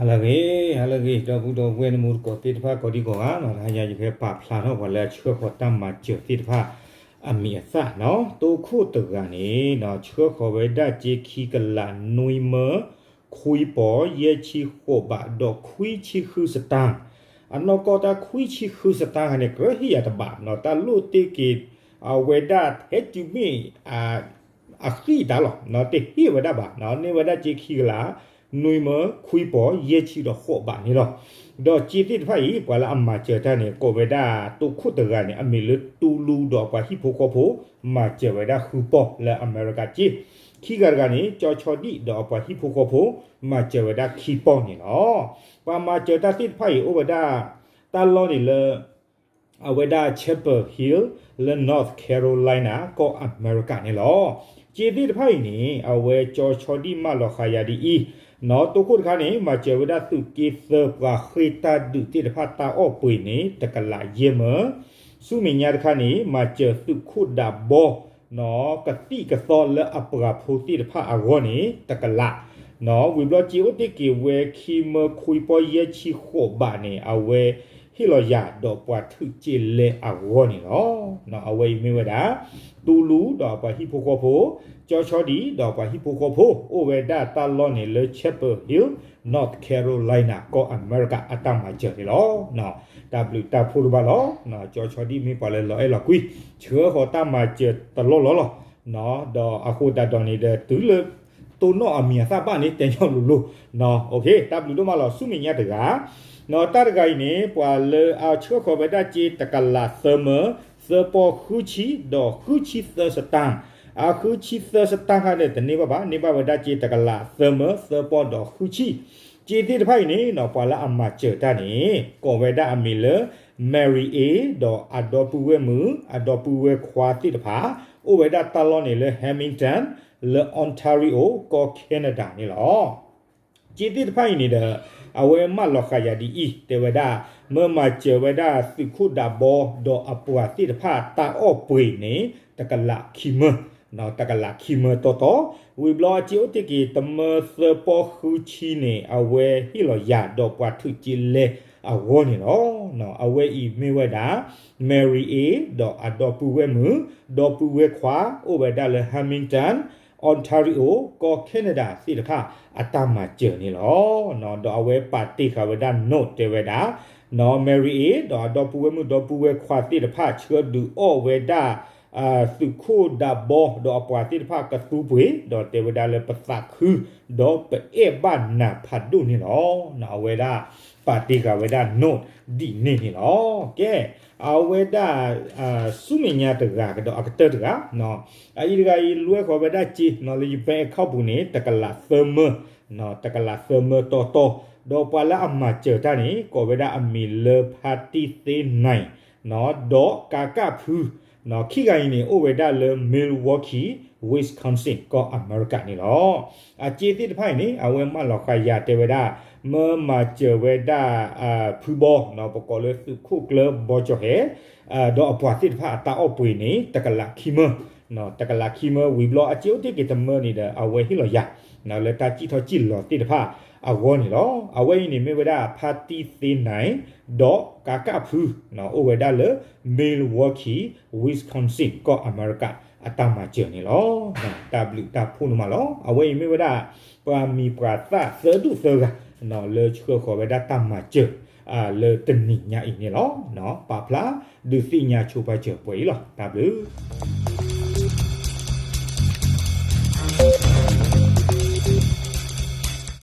ဟါလၢအဂ့ၤ, ဟါလၢအဂ့ၤ ဒီပုၢ်ဒီဝဲၢ်နမူတကိးသ့ၣ်တဖၣ် ကိးဒံကိးဂၤနီၤ, တဟါညါယကဟဲပာ်ဖျါထီၣ်ပှၤလၢအဆှၢဃီၤတၢ်မၤစၢၤသ့ၣ်တဖၣ် အမံၤအသၣ်နီၤ, တိခိၣ်တဂၤန့ၣ် ဆှၢဃီၤဝဲဒၣ်စ့ခံကလးနွံမၢ ခွံပီၤ ယဲၢ်ဆံဃိးဘး ဒီးခွံဆံဃုစတၢ်, အနီၢ်ကီၢ်တၢ်ခွံဆံဃုစတၢ်န့ၣ် ကြၢးဟ့ၣ်ယၤတဘးနီၤ, တၢ်လိၣ်တ့ၢ်က့ၤ အဝဲဒၣ်ထဲတုၤမ့ၢ် အဃံအတၢ်လီၤ, တဟ့ၣ်ဝဲဒၣ်ဘၣ်, န့ၢ်ဝဲဒၣ်စ့ခံကလး နွံမၢ ခွံပီၤ ယဲၢ်ဆံဒီးဃိးဘးန့ၣ်လီၤ. ဒီးစ့သ့ၣ်တဖၣ်အံၤ ပှၤလၢအမၤစၢၤတၢ်န့ၣ် ကိးဝဲဒၣ်တိခိၣ်တဂၤန့ၣ် အမံၤလၢတူလူဒီးအပှၤဟံၣ်ဖိဃီဖိ မၤစၢၤဝဲဒၣ်ဃုပီၢ်လၢအမဲရကၤစ့, ခံဂၤတဂၤန့ၣ် ကၠီဆီဒံၣ်ဒီးအပှၤဟံၣ်ဖိဃီဖိ မၤစၢၤဝဲဒၣ်ခံပီၢ်န့ၣ်လီၤ. ပှၤမၤစၢၤတၢ်သ့ၣ်တဖၣ်အံၤ အိၣ်ဝဲဒၣ် တၢ်လီၢ်န့ၣ်လၢ အဝဲဒၣ် Chapel Hill လၢ North Carolina ကီၢ်အမဲရကၤန့ၣ်လီၤ. စ့သ့ၣ်တဖၣ်အံၤန့ၣ် အဝဲကၠီဆီဒံၣ်မၢလီၤဃာ်ယၤဒ်အံၤ, နီၤ တိခိၣ်တခါန့ၣ် မၤစၢၤဝဲဒၣ်သုးက့သၢပှၤဃ့ၢ်တၢ်ဒုးသ့ၣ်တဖၣ်တၢ်အီၣ်ပှ့ၤန့ၣ် တကလးယဲၢ်မၢ, ဆူမဲာ်ညါတခါန့ၣ် မၤစၢၤသုးခိၣ်ဒးဘီ ကသံၣ်ကသီလၢအပှၤဖိသ့ၣ်တဖၣ်အဂီၢ်န့ၣ် တကလး, ဝံၤဘျီစ့အိၣ်တ့ၢ်က့ၤဝဲခံမၢခွံပီၢ်ယဲၢ်ဆံဃိးဘးန့ၣ် အဝဲဟ့ၣ်လီၤယၤဒီးပှၤထုးက့လဲအဂီၢ်န့ၣ်လီၤ. အဝဲအံၤမ့ၢ်ဝဲဒၣ် တူလူဒီးအပှၤဟံၣ်ဖိဃီဖိ, ကၠီဆီဒံၣ်ဒီးအပှၤဟံၣ်ဖိဃီဖိ အိၣ်ဝဲဒၣ်တၢ်လီၢ်န့ၣ်လၢ Chapel Hill, North Carolina ကီၢ်အမဲရကၤအတၢ်မၤစၢၤန့ၣ်လီၤ. တၢ်ဘျုးတၢ်ဖှိၣ်ဒိၣ်မးလီၤ. ကၠီဆီဒံၣ်မ့ၢ်ပှၤလၢလီၤအဲၣ်လီၤကွံ ဆှၢဃီၤတၢ်မၤစၢၤတလီၢ်လီၢ်လီၤ. ဒီးအဃိသတးဒီးန့ၣ်ဒီး တုၤလၢတိၢ်နီၣ်အမံၤအသၣ်ဘၣ်န့ၣ် တဲညီလိၤလိၤ, တၢ်ဘျုးဒိၣ်မးလီၤ. ဆူမဲာ်ညါတဂၤ တၢ်တဂၤအံၤန့ၣ် ပှၤလၢအဆှၢဃီၤဝဲဒၣ်စ့တကလးသၢမၢ သၢပီၢ်ဃုဆံ ဒီးဃုဆံသၢစတၢ်, အဃုဆံသၢစတၢ်ခါန့ၣ် တန့ၢ်ဘၣ်ဘၣ်, န့ၢ်ဘၣ်ဝဲဒၣ်စ့တကလးသၢမၢ သၢပီၢ်ဒီးဃုဆံ, စ့သ့ၣ်တဖၣ်အံၤန့ၣ် ပှၤလၢအမၤစၢၤတၢ်န့ၣ် ကိးဝဲဒၣ်အမံၤလၢ Mary A ဒီးအဒီပုၢ်ဝဲၢ်မုၣ် အဒီပုၢ်ဝဲၢ်ခွါသ့ၣ်တဖၣ် အိၣ်ဝဲဒၣ်တၢ်လီၢ်န့ၣ်လၢ Hamilton လၢ Ontario ကီၢ် Canada န့ၣ်လီၤ. စ့သ့ၣ်တဖၣ်အံၤန့ၣ်ဒီး အဝဲမၢလီၤဃာ်ယၤဒ်အံၤ တဲဝဲဒၣ် မၢမၤစၢၤဝဲဒၣ်သုးခိၣ်ဒးဘီ ဒီးအပှၤသ့ၣ်တဖၣ်တၢ်အီၣ်ပှ့ၤန့ၣ် တကလးခံမၢ, တကလးခံမၢတီတီ, ဝံၤဘျီအစ့အိၣ်တ့ၢ်က့ၤတမၢသၢပီၢ်ဃုဆံန့ၣ် အဝဲဟ့ၣ်လီၤယၤဒီးပှၤထုးက့လဲအဂီၢ်န့ၣ်လီၤ. အဝဲအံၤမ့ၢ်ဝဲဒၣ် Mary A ဒီးအဒီပုၢ်ဝဲၢ်မုၣ် ဒီပုၢ်ဝဲၢ်ခွါ အိၣ်ဝဲဒၣ်လၢ Hamilton, Ontario ကီၢ် Canada သ့ၣ်တဖၣ်အတၢ်မၤစၢၤန့ၣ်လီၤ. ဒီးအဝဲပာ်တ့ၢ်ဃာ်ဝဲဒၣ် note တဲဝဲဒၣ် Mary A ဒီးအဒီပုၢ်ဝဲၢ်မုၣ် ဒီပုၢ်ဝဲၢ်ခွါသ့ၣ်တဖၣ် ဆှၢဒုးအီၣ်ဝဲဒၣ် သုးခိၣ်ဒးဘီ ဒီးအပှၤသ့ၣ်တဖၣ်ကသူပှ့ၤ ဒီးတဲဝဲဒၣ်လၢပသးခု ဒီးပအဲၣ်ဘၣ်နၤဖးဒိၣ်န့ၣ်လီၤ. အဝဲဒၣ်ပာ်တ့ၢ်ဃာ်ဝဲဒၣ် note ဒ်န့ၣ်န့ၣ်လီၤ. ကဲ အဝဲဒၣ် ဆူမဲာ်ညါတဂၤကဒီးအကတၢၢ်တဂၤ အအံၤတဂၤအံၤ လဲၤဃီၤဝဲဒၣ်စ့ လၢယ bank account ပူၤန့ၣ် တကလးသၢမၢ, တကလးသၢမၢတီတီ, ဒီးပှၤလၢအမၤစၢၤတၢ်န့ၣ် ကိးဝဲဒၣ်အမံၤလၢ ဖါတံၢ်သ့နၢၤ ဒီးကးကၣ်ဖု ခံဂၤအံၤန့ၣ် အိၣ်ဝဲဒၣ်လၢ Milwaukee, Wisconsin ကီၢ်အမဲရကၤန့ၣ်လီၤ. အစ့သ့ၣ်တဖၣ်အံၤန့ၣ် အဝဲမၢလီၤဃာ်ယၤတဲဝဲဒၣ် မၢမၤစၢၤဝဲဒၣ် ဖုဘီ ပကိးလၢသုးခိၣ်ကျၢၢ်ဘီကၠီၤဟဲ ဒီးအပှၤသ့ၣ်တဖၣ်အတၢ်အီၣ်ပှ့ၤန့ၣ် တကလးခံမၢ, တကလးခံမၢ ဝံၤဘျီအစ့အိၣ်တ့ၢ်က့ၤတမၢန့ၣ်ဒီး အဝဲဟ့ၣ်လီၤယၤ လၢတၢ်စံၣ်ထီၣ်စံၣ်လီၤသ့ၣ်တဖၣ်အဂီၢ်န့ၣ်လီၤ. အဝဲအံၤန့ၣ်မ့ၢ်ဝဲဒၣ် ဖါတံၢ်သ့နၢၤ ဒီးကးကၣ်ဖု အိၣ်ဝဲဒၣ်လၢ Milwaukee, Wisconsin ကီၢ်အမဲရကၤ အတၢ်မၤစၢၤန့ၣ်လီၤ. တၢ်ဘျုးတၢ်ဖှိၣ်န့ၣ်မးလီၤ. အဝဲအံၤမ့ၢ်ဝဲဒၣ် ပှၤမံၤပှၤသၣ်သၢဒူၣ်သၢဂၤ လၢဆှၢဃီၤဝဲဒၣ်တၢ်မၤစၢၤ လၢတနံၤညါအံၤန့ၣ်လီၤ. ပာ်ဖျါဒုးသ့ၣ်ညါဆိပာ်စၢၤပှဲၤအံၤလီၤ. တၢ်ဘျုး